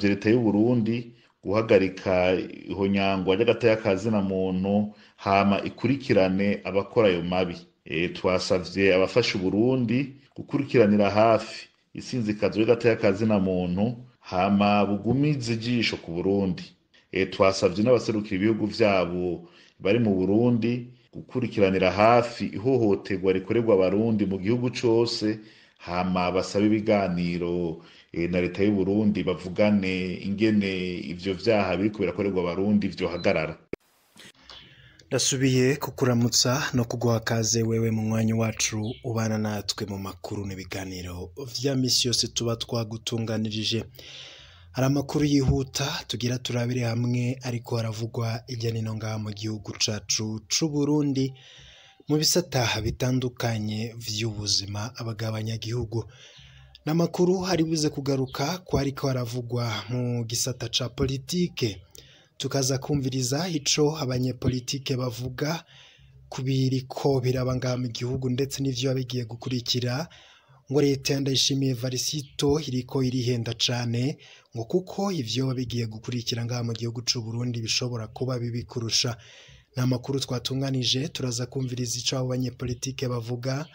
Twasavye leta y'u Burundi guhagarika ihonyangwa ry'agateka ka zina muntu hama ikurikirane abakora ayo mabi. Twasavye abafasha Uburundi gukurikiranira hafi isinzikazo ry'agateka ka zina muntu hama bugumize ijisho ku Burundi. Twasavye n'abaserukira ibihugu vyabo bari mu Burundi gukurikiranira hafi ihohoterwa rikorerwa abarundi mu gihugu cose, hama basabe ibiganiro na leta y'u Burundi, bavugane ingene ivyo vyaha biriko birakorerwa abarundi vyohagarara. Ndasubiye kukuramutsa no kuguha kaze wewe mu mwanya wacu ubana natwe mu makuru n'ibiganiro vya misi yose tuba twagutunganirije. Hari amakuru yihuta tugira turabire hamwe ariko haravugwa irya nino ngaha mu gihugu cacu c'u Burundi mu bisata bitandukanye vy'ubuzima abagabanyagihugu. N'amakuru hari buze kugaruka ko ariko haravugwa mu gisata ca politike, tukaza kumviriza ico abanyepolitike bavuga kubiriko biraba ngaha mu gihugu ndetse n'ivyo bigiye gukurikira. Ngo leta ya Ndayishimiye Evariste iriko irihenda cane ngo kuko ivyo bigiye gukurikira ngaha mu gihugu c'u Burundi bishobora kuba bibi kurusha. Ni amakuru twatunganije, turaza kumviriza ico abo banyepolitike bavuga.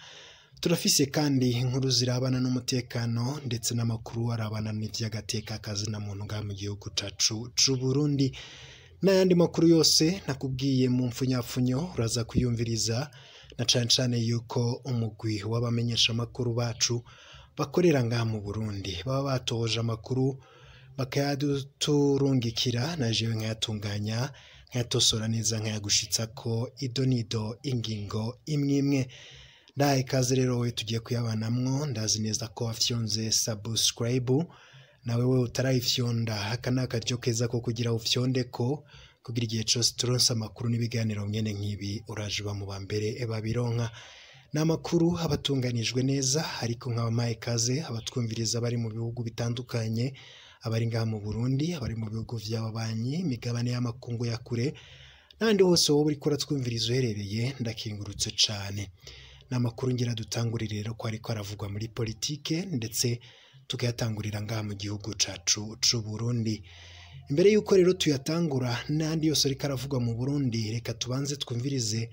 Turafise kandi inkuru zirabana n'umutekano ndetse n'amakuru arabana n'ivy'agateka kazina muntu ngaha mu gihugu cacu c'u Burundi. N'ayandi makuru yose nakubwiye mu mfunyapfunyo uraza kuyumviriza, na cane cane yuko umugwi w'abamenyesha amakuru bacu bakorera ngaha mu Burundi baba batoje amakuru bakayaduturungikira, na jewe nkayatunganya nkayatosora neza nkayagushitsako idonido ingingo imwe imwe. Ndahaye ikaze rero we tugiye kuyabanamwo, ndazi neza ko wafyonze subscribe, nawe we utarayifyonda aka ni akaryo keza ko kugira ufyonde ko kugira igihe cose turonse amakuru n'ibiganiro mwene nk'ibi uraje uba mu ba mbere babironka. Ni amakuru abatunganijwe neza, ariko nk'abamaye ikaze abatwumviriza bari mu bihugu bitandukanye, abari ngaha mu Burundi, abari mu bihugu vy'ababanyi, imigabane y'amakungu ya kure, n'ahandi hose wowe uriko uratwumviriza uherereye, ndakingurutse cane. Ni amakuru ngira dutangurire rero ko ariko aravugwa muri politike ndetse tukayatangurira ngaha mu gihugu cacu c'u Burundi. Imbere yuko rero tuyatangura n'andi yose ariko aravugwa mu Burundi, reka tubanze twumvirize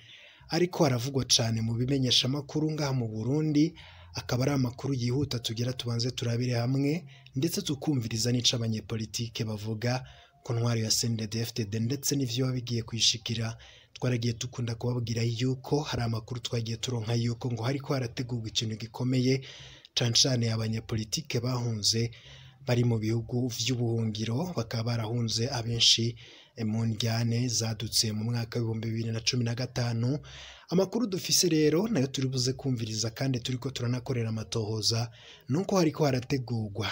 ariko aravugwa cane mu bimenyesha amakuru ngaha mu Burundi, akaba ari amakuru yihuta tugira tubanze turabire hamwe ndetse tukumviriza n'ico abanyepolitike bavuga ku ntwaro ya CNDD-FDD ndetse n'ivyo bigiye kwishikira. Twaragiye dukunda kubabwira yuko hari amakuru twagiye turonka yuko ngo hariko harategurwa ikintu gikomeye cane cane abanyepolitike bahunze bari mu bihugu vy'ubuhungiro, bakaba barahunze abenshi mu ndyane zadutse mu mwaka w'ibihumbi bibiri na cumi na gatanu. Amakuru dufise rero nayo turi buze kumviriza kandi turiko turanakorera amatohoza, nuko hariko harategurwa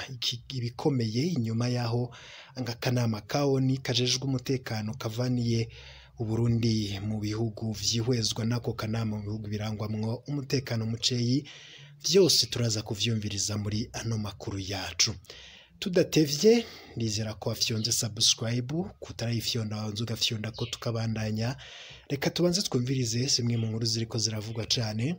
ibikomeye inyuma yaho akanama ka ONU kajejwe umutekano kavaniye Uburundi mu bihugu vyihwezwa nako kanama mu bihugu birangwamwo umutekano muceyi. Vyose turaza kuvyumviriza muri ano makuru yacu. Tudatevye, ndizera ko wafyonze subscribe, kutarayifyonda wanze ugafyonda ko tukabandanya. Reka tubanze twumvirize zimwe mu nkuru ziriko ziravugwa cane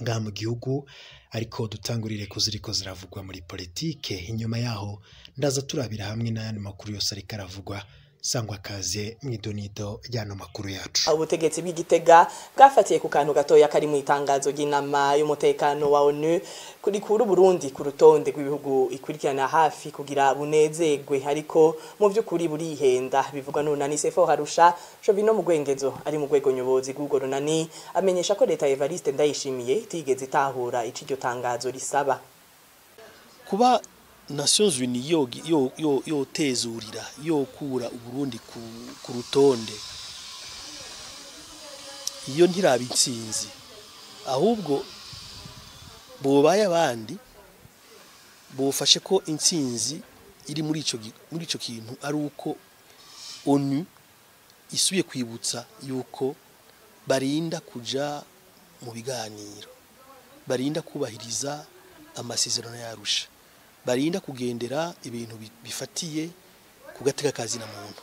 ngaha mu gihugu, ariko dutangurire ko ziriko ziravugwa muri politike. Inyuma yaho ndaza turabira hamwe n'ayandi makuru yose ariko aravugwa. Sangwa kaze mwidonido y'ano makuru yacu. Ubutegetsi bw'Igitega bwafatiye ku kantu gatoya kari mu itangazo ry'inama y'umutekano wa ONU kuri kuri Burundi ku rutonde rw'ibihugu ikurikirana hafi kugira bunezerwe, ariko mu vy'ukuri burihenda bivugwa n'Urunani Sefo Harusha Jovino mu Gwengezo ari mu rwego nyobozi rw'urwo runani, amenyesha ko leta Evariste Ndayishimiye itigeze itahura ico iryo tangazo risaba. Kuba Nations Unies yotezurira yokura Uburundi ku rutonde, iyo ntiraba intsinzi, ahubwo bobaye abandi bofashe ko intsinzi iri muri ico kintu ari uko ONU isubiye kwibutsa yuko barinda kuja mu biganiro, barinda kubahiriza amasezerano ya Arusha, barinda kugendera ibintu bifatiye ku gateka kazina muntu.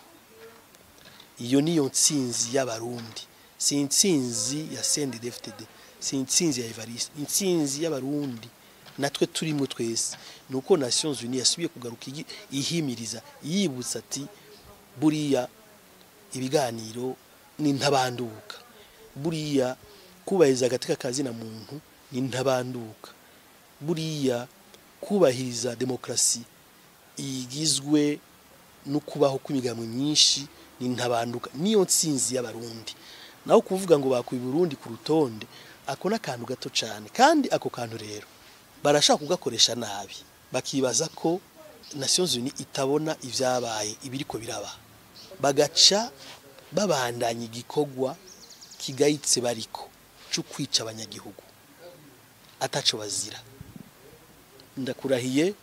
Iyo niyo ntsinzi y'abarundi, si intsinzi ya CNDD-FDD, si intsinzi ya Evariste, intsinzi y'abarundi Natwe turimo twese nuko Nations Unies yasubiye kugaruka ihimiriza, yibutsa ati buriya ibiganiro ni ntabanduka, buriya kubahiriza agateka kazina muntu ni ntabanduka, buriya kubahiriza demokrasi igizwe no kubaho kw'imigambwe myinshi ni ntabanduka. Niyo ntsinzi y'Abarundi. Naho kuvuga ngo bakuye Burundi ku rutonde, ako n'akantu gato cyane, kandi ako kantu rero barashaka kugakoresha nabi, bakibaza ko Nations Unies itabona ivyabaye ibiriko biraba, bagaca babandanya igikorwa kigayitse bariko cyo kwica abanyagihugu ataco bazira. Ndakurahiye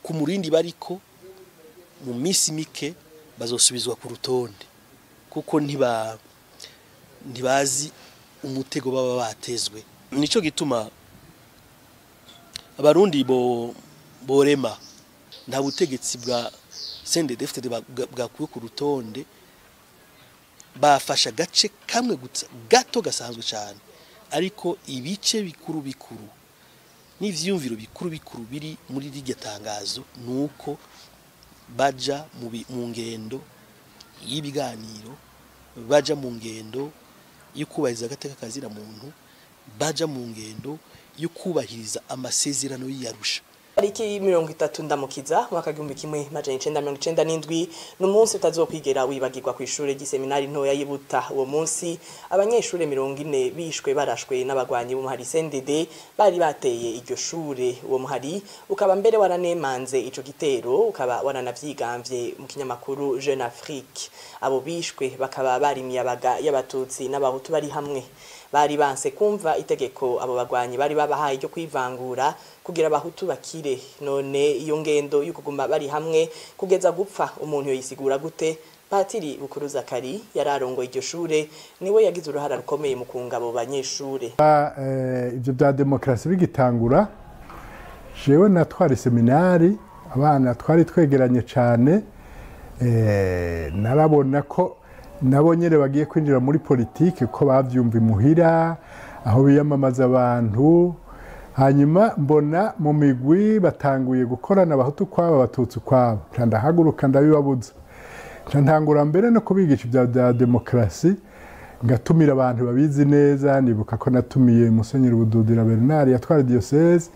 ku murindi bariko, mu minsi mike bazosubizwa ku rutonde, kuko ntibazi umutego baba batezwe. Nico gituma Abarundi bo borema, nta butegetsi bwa CNDD-FDD bwakuwe ku rutonde, bafasha gace kamwe gusa gato gasanzwe cyane, ariko ibice bikuru bikuru n'ivyumviro bikuru bikuru biri muri rirya tangazo nuko baja mu ngendo y'ibiganiro, baja mu ngendo yo kubahiriza agateka kazira muntu, baja mu ngendo yo kubahiriza amasezerano y'Arusha. Tariki 30 Ndamukiza mwaka 1997 n'umunsi utazokwigera wibagirwa ku ishure ry'iseminari ntoya y'Ibuta. Uwo munsi abanyeshure 40 bishwe barashwe n'abagwanyi b'umuhari CNDD bari bateye iryo shure. Uwo muhari ukaba mbere waranemanze ico gitero, ukaba waranavyigamvye mu kinyamakuru Jeune Afrique. Abo bishwe bakaba bari imiyabaga y'Abatutsi n'Abahutu bari hamwe. Bari banse kumva itegeko abo bagwanyi bari babahaye ryo kwivangura kugira Abahutu bakire. None iyo ngendo y'ukuguma bari hamwe kugeza gupfa umuntu yoyisigura gute? Patiri Bukuru Zakari yararongoye iryo shure, niwe yagize uruhara rukomeye mu kunga abo banyeshure. Ibyo bya demokrasi bigitangura, jewe natwara seminari, abana twari twegeranye cyane, narabona ko nabo nyene bagiye kwinjira muri politike, ko bavyumva imuhira aho biyamamaza abantu. Hanyuma mbona mu migwi batanguye gukorana Abahutu kwabo Abatutsi kwabo, ndahaguruka ndabibabuza, ntangura mbere no kubigisha ibya demokrasi, ngatumira abantu babizi neza. Ndibuka ko natumiye Musenyeri Bududira Bernard yatwara diocese,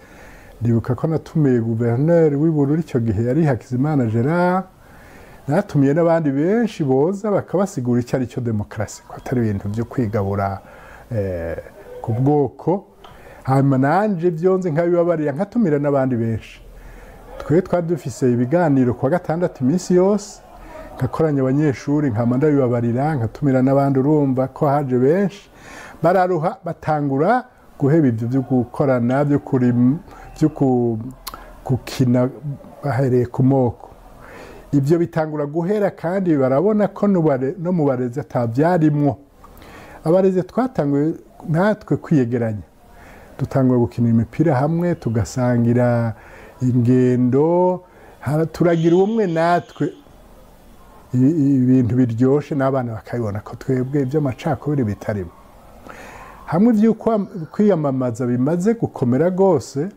ndibuka ko natumiye gouverneur w'i Bururi icyo gihe yari Hakizimana Gerard, natumiye n'abandi benshi boza bakabasigura icyo ari cyo demokrasi, ko atari ibintu byo kwigabura ku bwoko. Hanyuma nanje byonze nkabibabarira, nkatumira n'abandi benshi. Twe twari dufise ibiganiro kuwa gatandatu iminsi yose, nkakoranya abanyeshuri nkama ndabibabarira, nkatumira n'abandi. Urumva ko haje benshi, bararuha batangura guheba ibyo byo gukorana byo gukina bahereye ku moko. Ibyo bitangura guhera, kandi barabona ko no mu barezi atabyarimwo. Abarezi twatanguye natwe kwiyegeranya, dutangura gukina imipira hamwe, tugasangira ingendo, turagira ubumwe natwe, ibintu biryoshe n'abana bakabibona ko twebwe iby'amacakubiri bitarimo. Hamwe iby'uko kwiyamamaza bimaze gukomera rwose,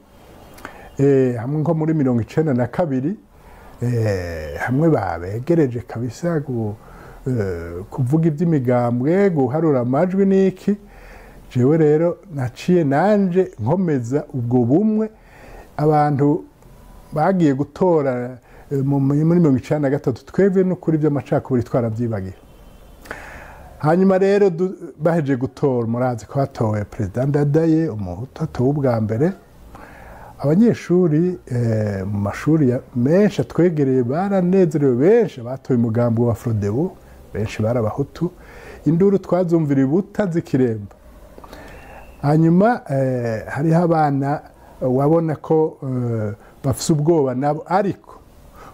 hamwe nko muri 92, hamwe babegereje kabisa kuvuga iby'imigambwe, guharura amajwi n'iki. Jewe rero naciye nanje nkomeza ubwo bumwe. Abantu bagiye gutora muri 93, twebwe no kuri by'amacakubiri twarabyibagira. Hanyuma rero baheje gutora, murazi ko hatowe President Ndadaye, Umuhutu atowe ubwa mbere. Abanyeshuri mu mashuri menshi atwegereye baranezerewe, benshi batoye umugambi wa Frodebu, benshi barabahutu. Induru twazumvira Ibuta zikiremba. Hanyuma hariho abana wabona ko bafise ubwoba nabo, ariko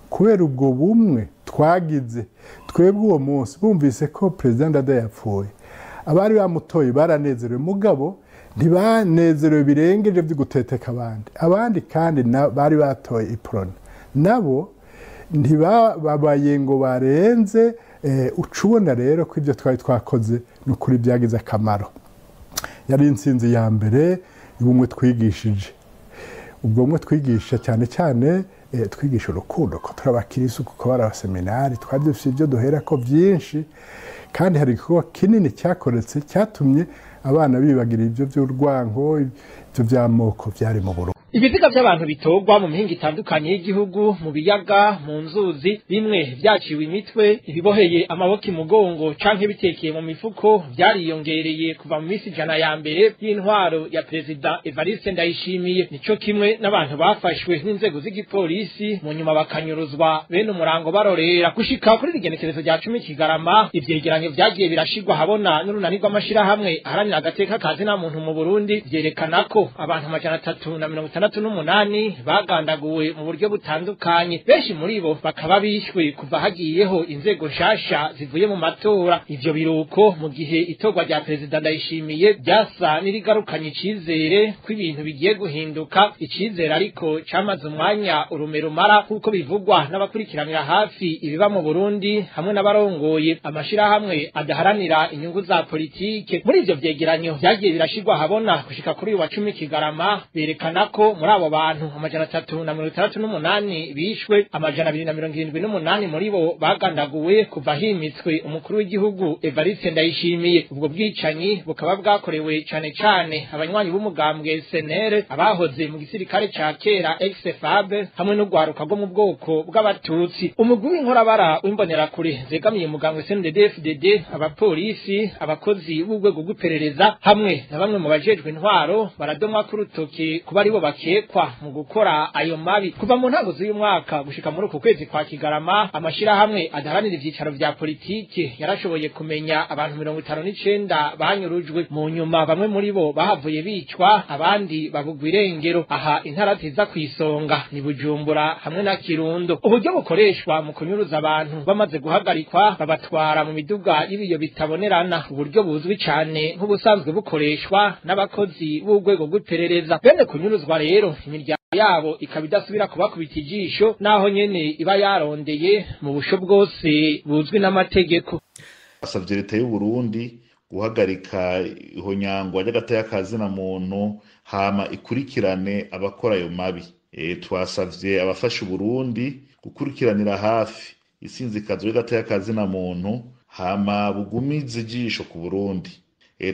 kubera ubwo bumwe twagize twebwe uwo munsi, bumvise ko President Ndadaye yapfuye, abari bamutoye baranezerewe, mugabo ntibanezerewe birengeje byo guteteka abandi. Abandi kandi bari batoye Iprona nabo ntibababaye ngo barenze. Ucubona rero ko ibyo twari twakoze n'ukuri byagize akamaro. Yari intsinzi ya mbere. y'ubumwe twigishije. Ubwo bumwe twigisha cyane cyane twigisha urukundo, ko turi abakirisu, kuko bari abaseminari, twari dufite ibyo duhera ko byinshi, kandi hari igikorwa kinini cyakoretse cyatumye abana bibagira ibyo by'urwango, ibyo by'amoko byari mu Burundi. Ibiziga by'abantu bitogwa mu mihingo itandukanye y'igihugu, mu biyaga, mu nzuzi, bimwe vyaciwe imitwe, ibiboheye amaboko imugongo canke bitekeye mu mifuko, vyariyongereye kuva mu misi 100 ya mbere y'intwaro ya Perezida Evariste Ndayishimiye. Nico kimwe n'abantu bafashwe n'inzego z'igipolisi mu nyuma bakanyuruzwa bene umurango barorera. Gushika kuri rigenekerezo rya 10 Kigarama, ivyegeranyo vyagiye birashirwa habona n'urunani rw'amashirahamwe aharanira agateka ka zina muntu mu Burundi vyerekana ko abantu 368 bagandaguwe mu buryo butandukanye, benshi muri bo bakaba bishwe kuva hagiyeho inzego nshasha zivuye mu matora. Ivyo biruko mu gihe itorwa rya Perezida Ndayishimiye ryasa n'irigarukanye icizere ko ibintu bigiye guhinduka, icizere ariko camaze umwanya urumerumara, nk'uko bivugwa n'abakurikiranira hafi ibiba mu Burundi hamwe n'abarongoye amashirahamwe adaharanira inyungu za politike. Muri ivyo vyegeranyo vyagiye birashirwa habona gushika kuri uyu wa 10 Kigarama, berekana ko muri abo bantu 368 bishwe, 278 muri bo bagandaguwe kuva himitswe umukuru w'igihugu Evariste Ndayishimiye. Ubwo bwicanyi bukaba bwakorewe cane cane abanywanyi b'umugambwe SNL, abahoze mu gisirikare ca kera ex-FAB, hamwe n'urwaruka rwo mu bwoko bw'abatutsi. Umugwi w'inkorabara w'imbonerakure zegamiye umugambwe CNDD-FDD, abapolisi, abakozi b'urwego rw'iperereza hamwe na bamwe mu bajejwe intwaro baradomwa ku rutoke kuba aribo bakekwa mu gukora ayo mabi. Kuva mu ntango z'uyu mwaka gushika muri uku kwezi kwa Kigarama, amashirahamwe adaharanira ivyicaro vya politike yarashoboye kumenya abantu 59 banyurujwe. Mu nyuma bamwe muri bo bahavuye bicwa, abandi babugwa irengero. Aha intara ziza kwisonga ni Bujumbura hamwe na Kirundo. Uburyo bukoreshwa mu kunyuruza abantu bamaze guhagarikwa babatwara mu miduga y'ibiyo bitabonerana, uburyo buzwi cane nk'ubusanzwe bukoreshwa n'abakozi b'urwego rw'iperereza. Bene kunyuruzwa rero imiryango yabo ikaba idasubira kubakubita ijisho, naho nyene iba yarondeye mu busho bwose buzwi n'amategeko. Asavye leta y'u Burundi guhagarika ihonyangwa ry'agateka ka zina muntu, hama ikurikirane abakora ayo mabi. Twasavye abafasha Burundi gukurikiranira hafi isinzikazo ry'agateka ka zina muntu, hama bugumize ijisho ku Burundi.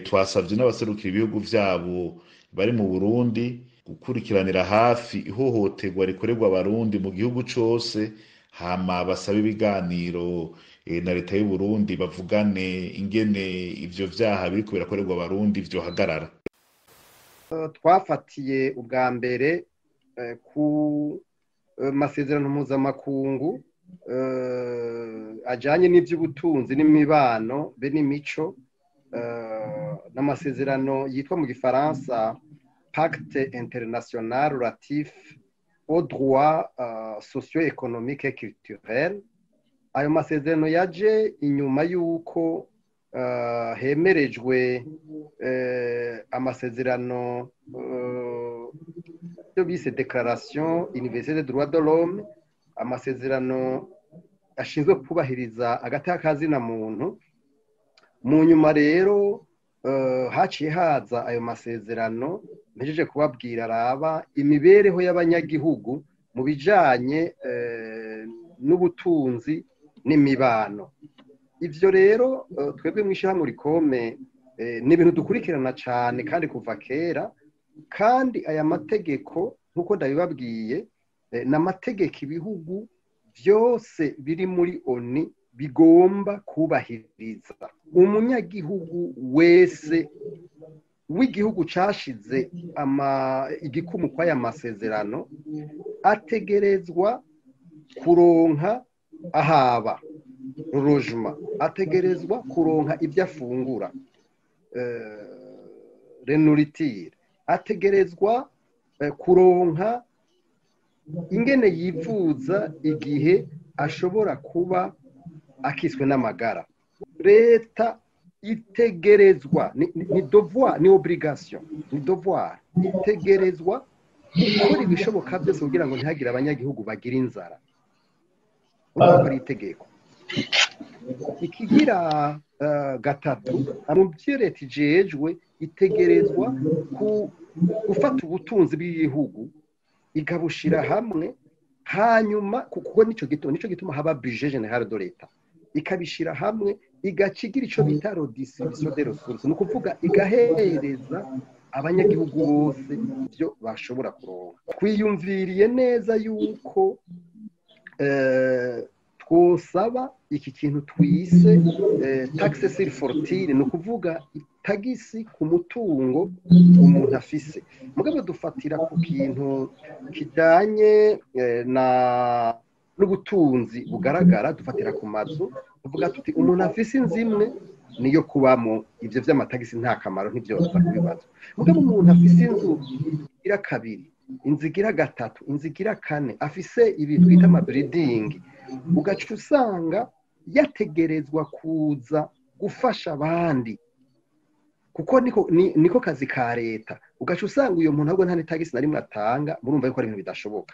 Twasavye n'abaserukira ibihugu vyabo bari mu Burundi gukurikiranira hafi ihohoterwa rikorerwa abarundi mu gihugu cose, hama basaba ibiganiro na leta y'u Burundi, bavugane ingene ivyo vyaha biriko birakorerwa abarundi vyohagarara. Twafatiye ubwa mbere ku masezerano mpuzamakungu ajanye n'ivy'ubutunzi n'imibano be n'imico, n'amasezerano yitwa mu gifaransa Pacte international relatif aux droits socio-économiques et culturels. Ayo masezerano yaje inyuma y'uko hemerejwe amasezerano yo bise Déclaration universelle des droits de l'homme, amasezerano ashinzwe kubahiriza agateka ka zina muntu. Mu nyuma rero haciye haza ayo masezerano mpejeje kubabwira, araba imibereho y'abanyagihugu mu bijanye n'ubutunzi n'imibano. Ivyo rero twebwe mw'ishirahamwe Rikome ni ibintu dukurikirana cane kandi kuva kera, kandi aya mategeko nkuko ndabibabwiye ni amategeko ibihugu byose biri muri ONU bigomba kubahiriza. Umunyagihugu wese w'igihugu cashize igikumu kw'aya masezerano ategerezwa kuronka ahaba logement, ategerezwa kuronka ibyo afungura nourriture, ategerezwa kuronka ingene yivuza igihe ashobora kuba akiswe n'amagara. Leta itegerezwa, ni devoir, ni obligation, ni devoir, itegerezwa gukora ibishoboka byose kugira ngo ntihagire abanyagihugu bagira inzara. Urumva ko ari itegeko. Ikigira gatatu, mu byo leta ijejwe, itegerezwa ku Gufata ubutunzi bw'igihugu ikabushira hamwe, hanyuma kuko nico gituma haba budget général de l'État, ikabishira hamwe, igaca igira ico bita redistribution des ressources, ni ukuvuga igahereza abanyagihugu bose ibyo bashobora kuronka. Twiyumviriye neza yuko twosaba iki kintu twise taxe sur fortune, ni ukuvuga itagisi ku mutungo umuntu afise. Mugabo dufatira ku kintu kijanye na n'ubutunzi bugaragara, dufatira ku mazu, tuvuga tuti umuntu afise inzu imwe niyo kubamo, ivyo vy'amatagisi nta kamaro, ntibyoza kubibazo. Mugabo umuntu afise inzu igira kabiri, inzu igira gatatu, inzu igira kane, afise ibintu twita amabuilding, ugaca usanga yategerezwa kuza gufasha abandi, kuko niko kazi ka leta. Ugaca usanga uyo muntu ahubwo nta n'itagisi na rimwe atanga. Murumva yuko ari ibintu bidashoboka.